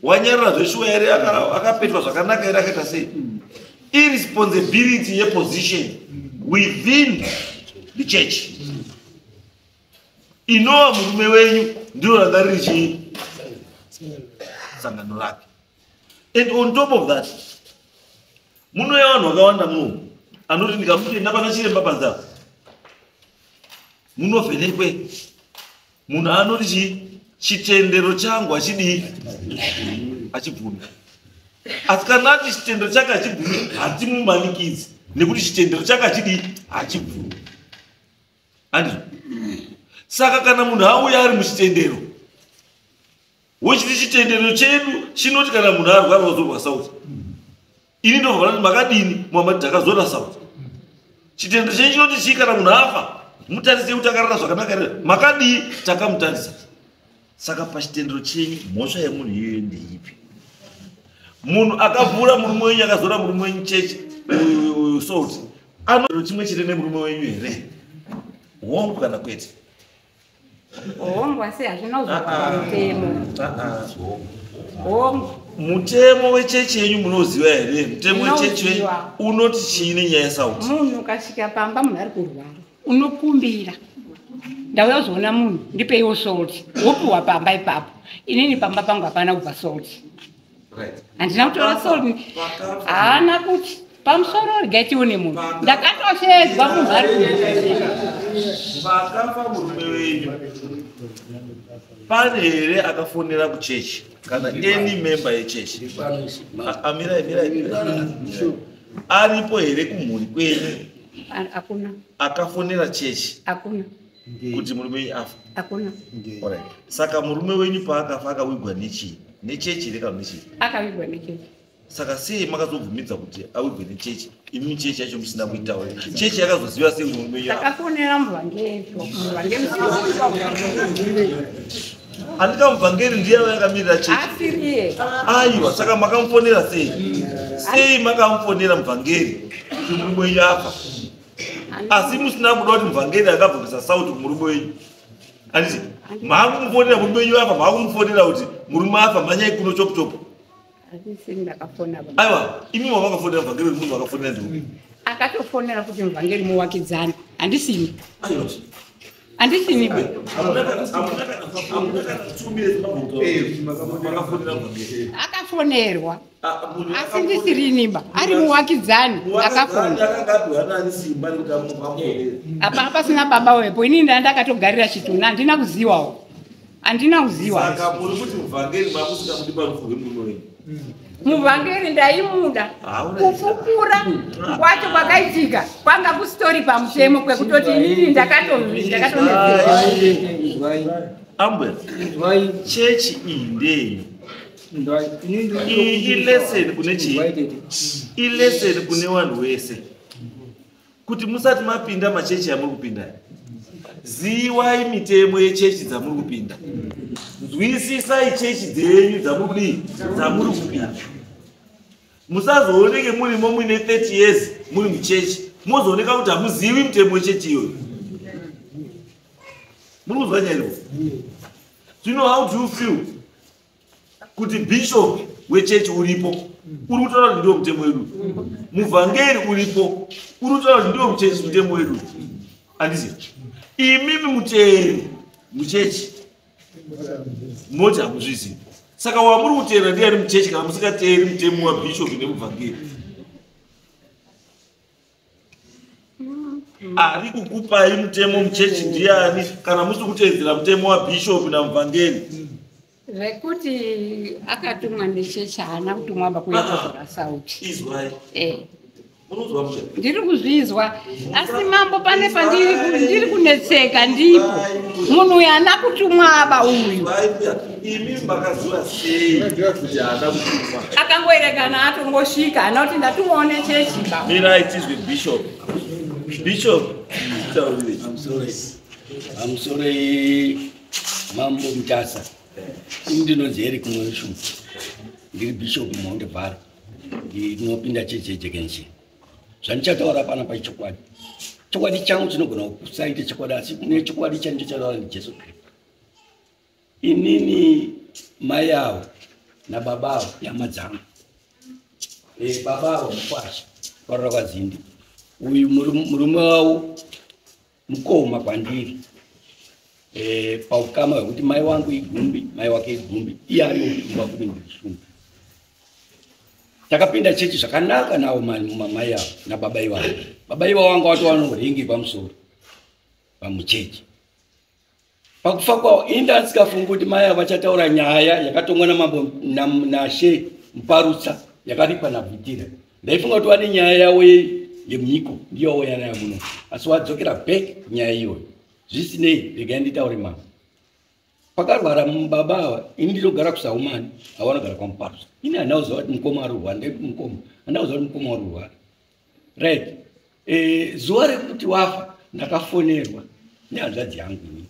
wanyarara zveshuwa here, akapetwa zvakanaka here, akaita sei. Irresponsibility yeposition within the church inova murume wenyu ndiro ranga riri chii sangano rake. And on top of that, munouya vanhu vakawanda muno anoti ndikamuti enda pana chiremba panze munovhenekwe, munhu anoti chii, chitendero changu hachidii, hachibvumi. Asi kana ati chitendero chake hachibvumi, hatimumanikidzi nekuti chitendero chake hachidii, hachibvumi, handizvo? Saka kana munhu auya ari muchitendero wochiti chitendero chedu chinoti kana munhu arwara wazorwa sauti, ini ndobva ndati makadini muhamati, takazora sauti. Chitendero chenyu chinoti chii kana munhu afa? Mutarisei kuti akarara zvakanaka here, makadii, takamutarisa. Saka pachitendero chenyu mhosva yemunhu iyoyo ndeipi? Munhu akavhura murume wenyu, akazora murume wenyu chechi salt, ano chimwe chete nemurume wenyu here, hongu kana kwete? Hongu, asi hazvina kuzorwa pamutemo. Hongu. Mutemo wechechi yenyu munoziva here? Mutemo wechechi wenyu Ndinoziva. unoti chii nenyaya yesauti? Munhu ukasvika pamba munhu ari kurwara, unokumbira, ndauya kuzoona munhu, ndipeiwo salt, wopiwa pamba ipapo. Inini pamba pangu hapana kubva salt. Handina kutora salt. Haana kuti pamusoro regai tione munhu, ndakatoshedzwa munhu ari kurwara. Vakafa murume wenyu, pane here akafonera kuchechi kana any member yechechi? Mirai, mirai, mirai. Aripo here kumhuri kwenyu Hakuna. akafonera chechi Hakuna. kuti murume wenyu afa? Hakuna. Alright. Saka murume wenyu paakafa akawigwa nechii, nechechi here kana nechii? Akavigwa nechechi. Saka sei makazobvumidza kuti awigwe nechechi, imi chechi yacho musina kuitawo? Chechi yakazoziva sei kuti murume wenyu afa? Takafonera muvhangeri, muvhangeri. Handikamuvhangeri ndiye yakamirira chechi? Asiriye. Aiwa, saka makamufonera sei? Sei makamufonera muvhangeri kuti murume wenyu afa, asi musina kuda kuti muvhangeri akabvumisa sauti kumurume wenyu? Handiti maakumufonera murume wenyu afa, maakumufonera kuti murume afa, mhanyai kuno chopu chopu? Handisini ndakafona ba. Aiwa, imi mamakafonera muvhangeri, munhu akafonera ndiwo. Akatofonera kuti muvhangeri muwakidzani, handisini. Aiwa. Handisiniba. Hamuna kana 2 minutes makafonera muvhangeri. Akafonerwa, asi ndisiriniba, ari muwakidzani akafona. Akanga apiwa nani simba rekuti amufonere? Apa pasina baba wepo. Inini ndandakatogarira chitunha, handina kuziwawo, handina kuziwa. Saka muri kuti muvhangeri makusingamudi parufu rwemurume wenyu? Muvhangeri ndaimuda. Hauna. Kufukura kwacho kwakaitika kwanga kusitori pamutemo, kwekutoti inini ndakatonetseka. Ambuya, chechi iyi ndeyenyu. Iyi ilesson kune chii? Ilesson kune vanhu wese kuti musati mapinda machechi amuri kupinda, ziwai mitemo yechechi dzamuri kupinda, nzwisisai chechi dzenyu dzamuri kudii, dzamuri kupinda. Musazooneke murimo muine 30 years muri muchechi, mozooneka kuti hamuzivi mutemo wechechi iyoyo. Muri kuzwa nyaya iripo zvino? How do you feel kuti bishop wechechi uripo uri kutaura kuti ndiwo mutemo wedu, muvhangeri uripo uri kutaura kuti ndiwo muchechi mutemo wedu? Handisi imimi muteeri muchechi moti hamuzvizivi. Saka wamuri kuteera ndiani muchechi kana musingateeri mutemo wabhishopi nemuvhangeri? Ari kukupai mutemo muchechi ndiani kana musi kuteedzera mutemo wabhishopi namuvhangeri? Zvekuti akatumwa nechechi, haana kutumwa pakuya kuzora sauti. Izwai. Eh. Munonzwa mushe? Ndiri kuzvizwa, asi mambo, pane pandiri ndiri kunetseka ndipo. Munhu uyu haana kutumwa aba uyu. Izwai mbuya, imi makaziva sei kuti haana kutumwa? Akangoerekana atongosvika, haana kuti ndatumwawo nechechi ba. Mirai tizwe bishop. Bishop, taurire. I'm sorry, Mambo Mutasa. Ini ndinonzi Eric Moyoshu. Ndiri bishop Mount Valley. Ndinopinda chechi yeJekenshi. Zvandichataura panapa ichokwadi. Chokwadi changu chinogona kusaite chokwadi, asi kune chokwadi chandichataura ndiJesu Kristu. Inini mai avo nababa avo ihama dzangu. Baba avo mukwasha kwarura kwazindi. Uyu murume wavo mukoma kwandiri paukama hwekuti mai wangu igumbi, mai wake igumbi, iye ari mukumba kune ndiri. Takapinda chechi zvakanaka nawo mai avo nababa ivavo. Baba ivavo vanga watova ringi pamusoro pamuchechi. Pakufa kwavo, ini ndandisikafungi kuti mai avo vachataura nyaya yakatongwa namambo nashe Muparutsa, yakaripwa naVhitira. Ndaifunga kuti vane nyaya yavo yemhiko, ndiyo wauya nayo muno, asi wadzokera back nyaya iyoyo. Zvisinei, regai nditaure mambo. Pakarwara baba ava, ini ndinogara kuSaumani, ava vanogara kwaMuparutsa. Ini handina kuziva kuti mukoma ari kurwara. Ndaiti mukoma, handina kuziva kuti mukoma ari kurwara, right? Zuva rekuti wafa, ndakafonerwa nehanzvadzi yangu. Inini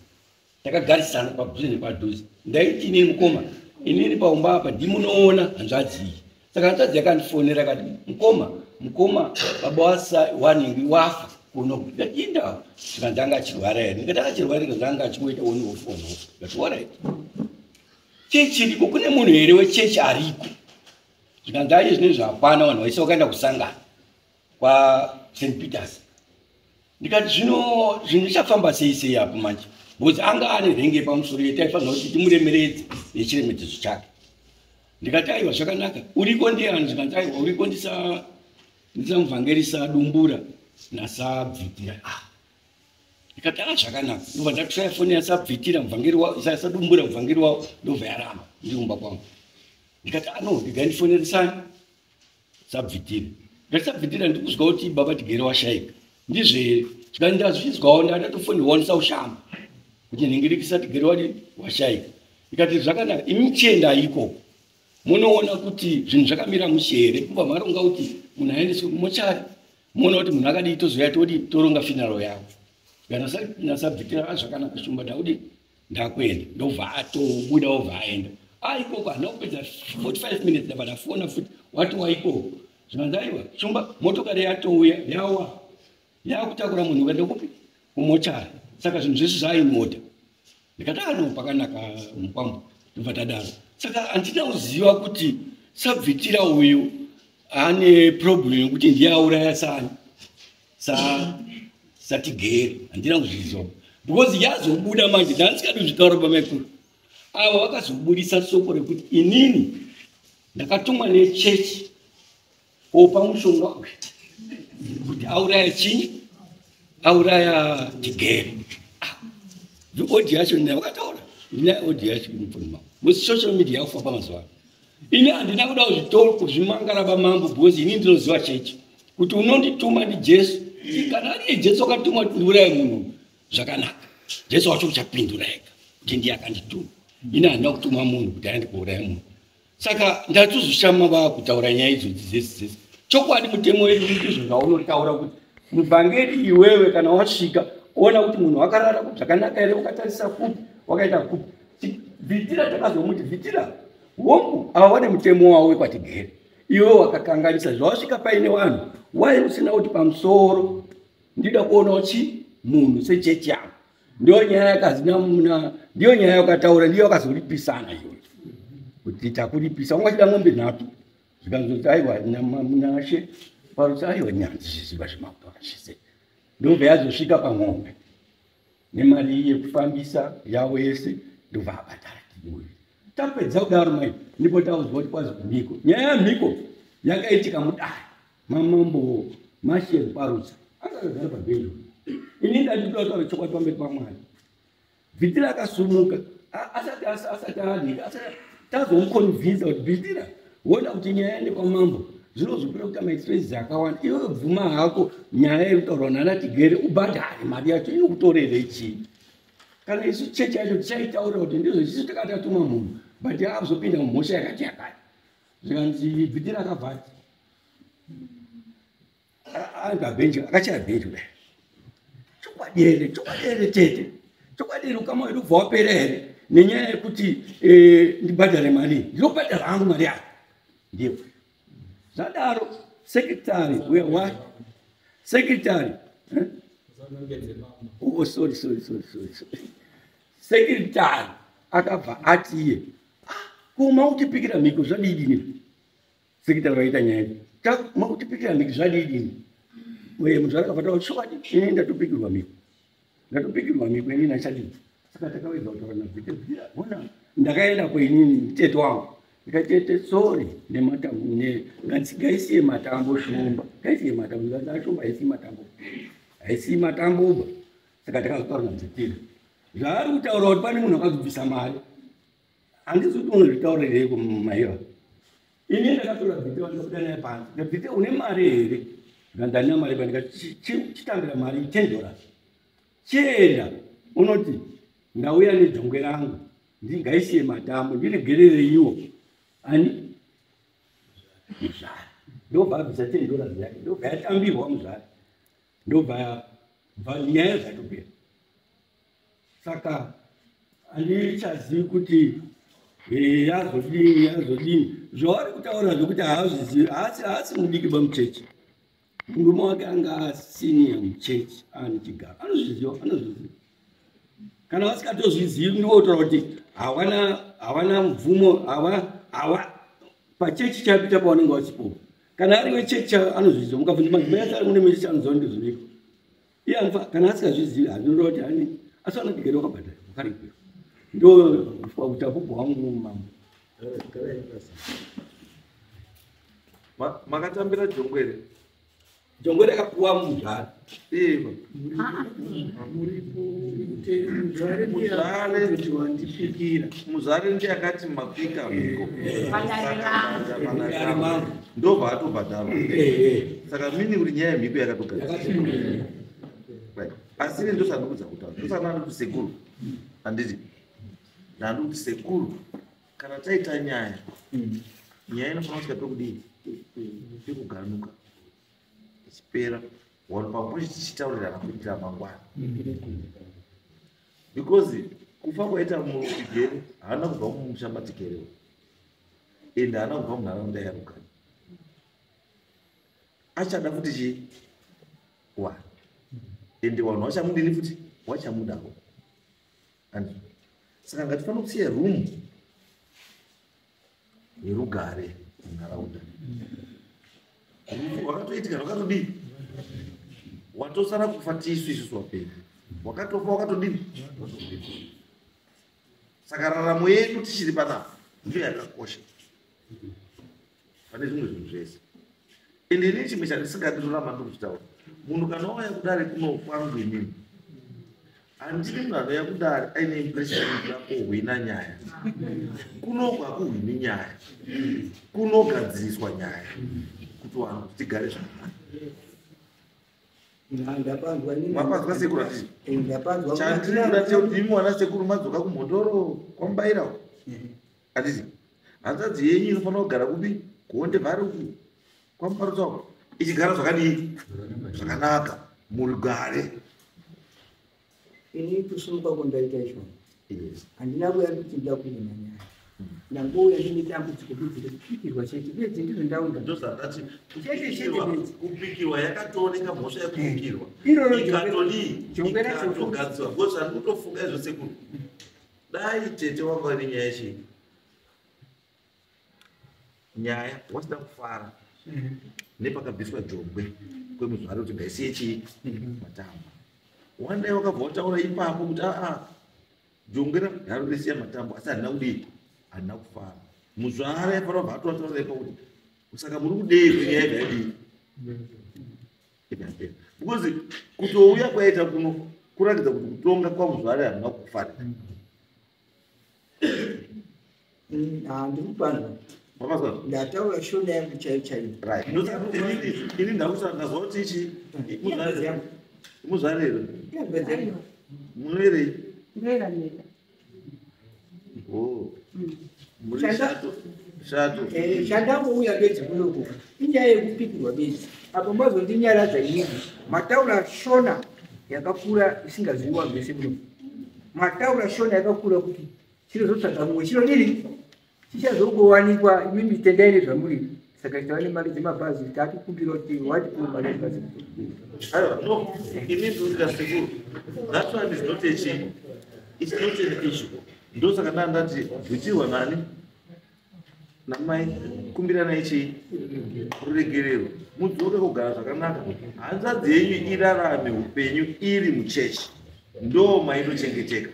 takagarisana padhuze nepadhuze. Ndaiti inini mukoma, inini paumba apa ndimunoona hanzvadzi iyi. Saka hanzvadzi yakandifonera akati, "Mukoma, mukoma, baba wasa waningi wafa kuno." Ndikati, "Indawo." Zvikanzi, "Anga achirwara here?" Ndikati, "Akachirwara." Zvikanzi, "Anga achingoita on off, on off." Ndikati, "Alright, chechi iriko, kune munhu here wechechi ariko?" Zvikanzi, "Aye, zvinezvi hapana, vanhu vaise vakaenda kusangana kwaSt Peters." Ndikati, "Zvino zvinhu zvichafamba sei sei apo manje?" Because anga ane renge pamusoro yetaifanira kuti timuremeredze nechiremedzo chake. Ndikati, "Aiwa, zvakanaka, uriko ndiani?" Zvikanzi, "Aiwa, uriko ndisamuvhangerisa Dumbura naSabvitira." Ah, ndikati, "A, zvakanaka." Ndobva ndatraya foni yaSabvitira, muvhangeri saDumbura, muvhangeri wavo, ndobva yaramba. Ndiri kumba kwangu. Ndikati, "Ano, ndigai ndifoneresani Sabvitira." Ndikati, "Sabvitira, ndikuzwa kuti baba Tigere washaika, ndizvo here?" Zvikati, "Ndazvizwawo, ndatofonirwawo ndisaushamba kuti nhingirikisa Tigere wadi washaika." Ndikati, "Zvakanaka, imi muchienda ikoko munoona kuti zvinhu zvakamira mushe here, kubva maronga kuti munhu aendeswe kumochari, muona kuti munhu akadii, tozoya todi toronga funeral yavo." NaSabvitira, "Zvakanaka shumba, ndakudi ndakuenda." Ndobva atobuda, obva aenda aikoko. Handina kupedza 45 minutes, ndabva ndafona futi, wati waikoko. Zvikanzi, "Aiwa shumba, motokari yatouya, yawa yakutakura munhu ukaenda kupi, kumochari, saka zvinhu zvese zvaimota." Ndikati, "Ano, pakanaka mukwambo." Ndobva tadaro. Saka handina kuziva kuti Sabvitira uyu ane problem yekuti ndiye auraya sani saTigere, handina kuzviziva. Because yazobuda manje, ndandisikadi kuzvitaura pamaikuru. Ava vakazobudisa soko rekuti inini ndakatumwa nechechi kopa mushonga uyu kuti auraya chinyi, auraya Tigere. Audio yacho ndina vakataura, ndina audio yacho mufoni mangu. Musocial media yakufamba mazuva ano. Ini handina kuda kuzvimangara pamambo because ini ndinoziva chechi kuti unondituma ndiJesu. Kana ariye Jesu akatumwa kuti ndiuraye munhu zvakanaka, Jesu wacho uchapindura ega kuti ndiye akandituma. Ini handina kutuma munhu kuti aende kuuraya munhu. Saka ndatozoshama vaakutaura nyaya idzodzi dzese dzese. Chokwadi mutemo wedu ndizvo zvaunotaura kuti mubhangeri iwewe kana wasvika ona kuti munhu wakarara zvakanaka here, wakatarisa kupi, wakaita kupi. Bvitira takazomuti bvitira hongu ava vane mutemo wavo wekwatigere, iwe wakakanganisa zvawasvika paine vanhu wai usina kuti pamusoro ndida kuonawo chi munhu sechechi yangu. Ndiyo nyaya yakazina ndiyo nyaya yakataura, ndiyo yakazoripisana iyoyo kuti takuripisa wanga chida ng'ombe nhatu, zvikanzoti aiwa nashe parutsi aiwa nyanzi zviziva zvemakutaura zvese. Ndobva yazosvika pang'ombe nemari yekufambisa yavo yese, ndobva abhadhara tiuyu. Tapedza kudaro mai ndipo tauziva kuti kwazi mhiko. Nyaya yamhiko yakaitika mudare mamambo Mashel Parutsa akagara pabhenji. Ini ndati kutaura chokwadi pamberi paMwari. Bvitira akasumuka asati adika, asati tazomukonvinza kuti bvitira wona kuti nyaya ende kwamambo zvinozopera kuita maexpenses akawanda. Iwe bvuma hako nyaya iri kutaurwa nana Tigere ubhadhare mari yacho inokutorere chii. Kana isu chechi yacho tichaitaura kuti ndizvo isu takati tatuma munhu but azopinda mumhosva yakati yakati. Zvikanzi bvitira akabva ati ari pabhenji akachaya bhenji kudai. Chokwadi here, chokwadi here tete, chokwadi here ukama wedu ubva wapera here nenyaya yekuti ndibhadhare mari, ndinobhadhara hangu mari yacho. Ndiyo zvadaro sekretary wa sekretary oh sorry sorry sorry sorry sekretary akabva ati iye ko mautipikira mhiko zvadidini. Sekretary vaita nyaya makutipikira mhiko zvadidini. Uye munhu akabva ati chokwadi ini ndatopikirwa mhiko, ndatopikirwa mhiko ini nachadini. Saka takawedza kutaura nabvitebvira ona ndakaenda kweinini tete wangu ndikati tete sorry nematambo ngaisiye matambo shumba, ngaisiye matambo shumba haisi matambo, haisi matambo. Saka takazotaura nabvitira zvaari kutaura kuti pane munhu akazobvisa mari, handisi kuti unozvitaurireiko maiva. Ini ndakatora bvitira ndikabuda naye panze, ndabvitira une mari here? Ndandina mari pa ndikati chitambira mari $10 chienda unoti ndauya nejongwe rangu ndingaisiye matambo ndiregerereiwo ani muzvare. Ndobva abvisa $10 yake, ndobva yatambirwa muzvare, ndobva nyaya zvatopera. Saka handichazivi kuti yazodini yazodini. Zvavari kutaura zvekuti haazvizivi, haasi mudiki pamuchechi. Murume wake anga asiniya muchechi ane chigaro, anozviziva, anozviziva. Kana vasikatozvizivi ndivotaura kuti hawana mvumo, hawa pachechi chapita pavanenge vasipo. Kana ari wechechi anozviziva, mukabvunza madzimai ese ari mune mechechi anoziva ndizviviko. Iye anofa kana asikazvizivi hazvinoreva kuti ani asi vanotigere wakabhadhara wakaripirwa. Ndo utapupu hwangu mambo. Makatambira jongwe here? Jongwe rakapuwa muzvare. Ivo. Muzvare ndiye akati mapika mhiko. Ndobva atobhadharwa. Saka mini kuti nyaya yemhiko yakatogadzirwa. Asi ini ndosandikudza kutaura. Ndosandikuti kuti sekuru. Handiti. Ndandikuti sekuru kana taita nyaya, nyaya inofanira kusvika pekudii? Pekuganuka. Ichipera vanhu pamwe tichitaurirana kuitira mangwana. Because kufa kwaita mutigere haana kubva mumusha matigerewo, ende haana kubva munharaunda yarugare. Achada futi chii? Wa ende vanhu vachamudini futi? Wachamudawo. Saka ngatifanira kusiya room yerugare munharaunda. Rufu rwakatoitika rwakatodii? Watosara kufa tisu isusu wapenyu. Wakatofa wakatodini? Saka raramo yedu tichiri panapa ndiyo yakakosha pane zvimwe zvinhu zvese. Ende ini chimwe chandisingadi toramba ndikuchitaura, munhu kana wauya kudare kuno kwangu inini, handidi munhu anouya kudare aine impression yekuda kuhwina nyaya. Kunoku hakuhwini nyaya, kunogadziriswa nyaya kuti vanhu kuti tigare zvakanaka. Mapanzwa sekuru hatiti? Chandiri kuda chekuti imi wana sekuru madzoka kuMhondoro kwamubaira uko, hatiti? Hanzvadzi yenyu inofanira kugara kupi? KuHonde Valley uku kwamuparutsa uko, ichigara zvakadii? Zvakanaka, murugare. Ini kusumuka kwandaita izvo, handina kuya kuti ndoda kuina nyaya. Ndangouya ndine dambudziko bedzi rekupikirwa chete bedzi, ndizvo ndaunda. Ndozvandati. Chete chete bedzi. Kupikirwa yakatooneka mhosva yekupikirwa. Iroro ikatodii? Jongwe racho. Ikatogadzirwa. Because handiri kutofunga izvo sekuru, dai tete wanga vaine nyaya yechii, nyaya wasina kufara nepakabviswa jongwe kwemuzvare kuti ngaisiye chii, matambo. Wandai wakabva wataura ipapo kuti aa, jongwe raro risiya matambo, asi handina kudii, handina kufara. Muzvare aifanira kubva atotaura ipapo kuti saka muri kudei kuti nyaya ibva yadii, ibva yapera. Because kutouya kwaita kuno kuratidza kuti kutonga kwamuzvare handina kufarira. Handiri kupanzwa. Mapazwa? Ndataura shona yangu chaiyo chaiyo. Right. Ndosaka ini ndakusa ndazwa kuti ichi Ihanzvadzi yangu. Muzvare here? Ihanzvadzi yangu. Munoerei? Ndoera mega. Oh. Muri shato shato. Chandangouya bedzi kunoku inyaya yekupikirwa bedzi. Apo mazondinyaradza inini, mataura shona yakakura isingaziviwa zvese muno. Mataura shona yakakura kuti chinozotsvaga mumwe chinodini, chichazongowanikwa. Imimi tendai nezvamuri. Saka tava nemari dzemabhazi, tatukumbira kuti watipuwe mari yebhazi. Aiwa, no, ini ndinotika sekuru, that one is not a chi it's not an issue. Ndosaka ndandati bvitirwa nani namai, kumbiranai chii, ruregerero, mudzoke kugara zvakanaka. Hanzvadzi yenyu irarame upenyu iri muchechi, ndo mainochengeteka.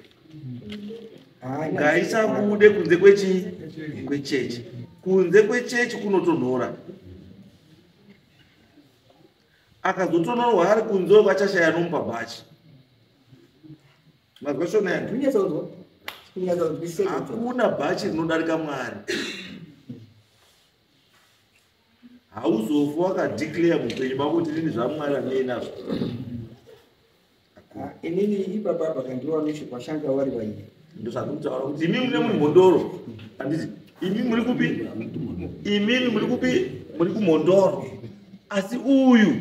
Ngaisabude kunze kwechi kwechechi. Kunze kwechechi kunotonhora. Akazotonorwa ari kunze uko achashaya nomupa bhachi. Mazwa shona yangu? Ndinyatsonzwa, kunyatsonzwisisa. Hakuna bhachi rinodarika Mwari. Hauzofi wakadeclare muupenyu mako kuti nini zvaMwari handinei nazvo. Inini ipapa pakandiwa kwashanga wari vairi. Ndozvandikutaura kuti imi mune muri Mhondoro, handiti? Imi muri kupi? Imimi muri kupi? Muri kuMhondoro, asi uyu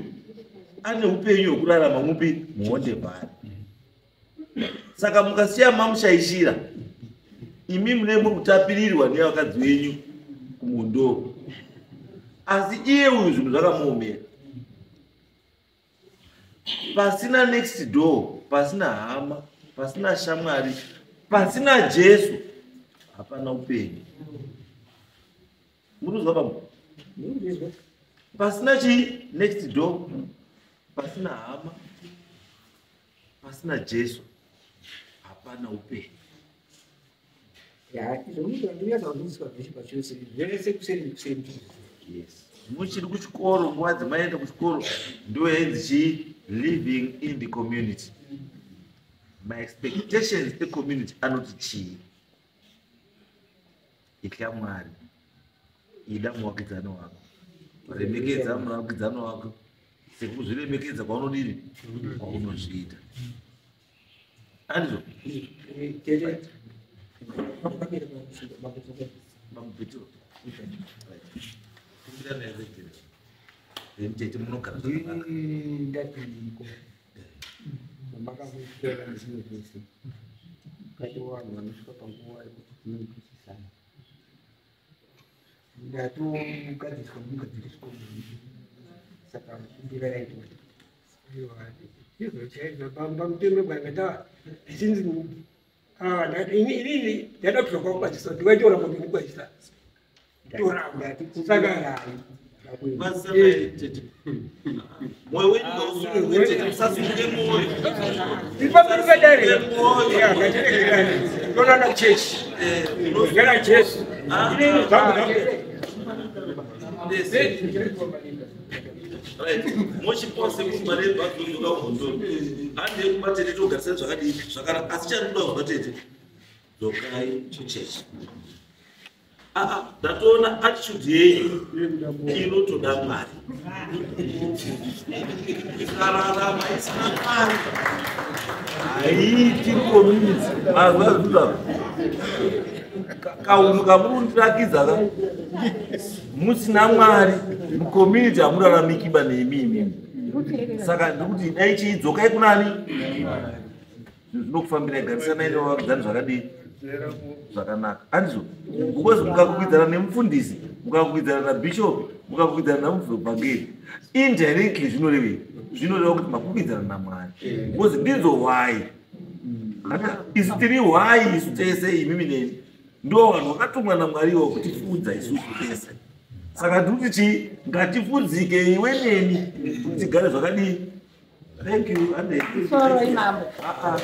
ane upenyu hwekurarama mupi? MuHonde Valley. Saka mukasiya mamushaishira, imi mune muri kutapirirwa nevakadzi venyu kuMhondoro, asi iye uyu zvinhu zvakamuomera. Pasina next door, pasina hama, pasina shamwari, pasina Jesu, hapana upenyu. Muri kuzwa pamwe? Pasina chii, next door, pasina hama, pasina Jesu, hapana upenyu. Ndinyatsonzwisiswa zveshe pachose, zvese kuseri nekuseri. Yes, muchiri kuchikoro, nguva dzemaenda kuchikoro ndo yainzi chii? Living in the community. My expectations ecommunity anoti chii? Itya Mwari, ida muvakidzani wako, remekedza muvakidzani wako sekuzviremekedza kwaunodini, kwaunozviita. Andizvo? Tete. Bamubhitiro, kumbiranai regerero, then tete munogara zvakanaka. Ndadiniko makamboitira nezvimwe zvese, kati vanhu vanosvika panguva yekuti tinonzwisisana. Ndatogadziriswa mugadziriswa, saka kumbira yaitwa. Izvo chaizvo pamutemo bwangata zvichinzi inini ndada kudzoka kukwazisa, ndikaitora munhu ndikwazisa. Ndati kumbirai. Kwazisai tete. Mwoyo wenyu ngausununguke tete, musasununguke mwoyo. Tiri pamberi pedare. Mwoyo. Ya, ngatiregerane. Tonana chechi. Ngera Jesu. Inini zvangu zvangu. Yes. Right. Mochiposa kumba nebhadzoka kuhondoro. Handei kumba tete togarisana zvakadii zvakanaka. Asi chandinoda kuzwa tete, dzokai kuchechi. Aa, ndatoona attitude yenyu inotoda Mwari. Ikararama isina Mwari haiiti community. Mazwa zvinotaura kaunhu kamuri kundirakidza ka musina Mwari mucommunity hamuraramiki ba nemi imimi. Saka ndikuti dai chidzokai kunani zvinokufambirai, garisanai nevavakidzani zvakadii zvakanaka, handizvo? Because mukakwikwidzana nemufundisi, mukakwikwidzana nabhishopi, mukakwikwidzana namuvhangeri indirectly, zvinorevei? Zvinoreva kuti makwikwidzana naMwari, because ndidzo hwai. Isu tiri hwai, isu tese, imimi neni, ndo vanhu vakatumwa naMwari iwo kutifudza isusu tese. Saka ndikuti chii? Ngatifudzike iwe neni kuti tigare zvakadii. Thank you. Soro imambo. Ah, ah.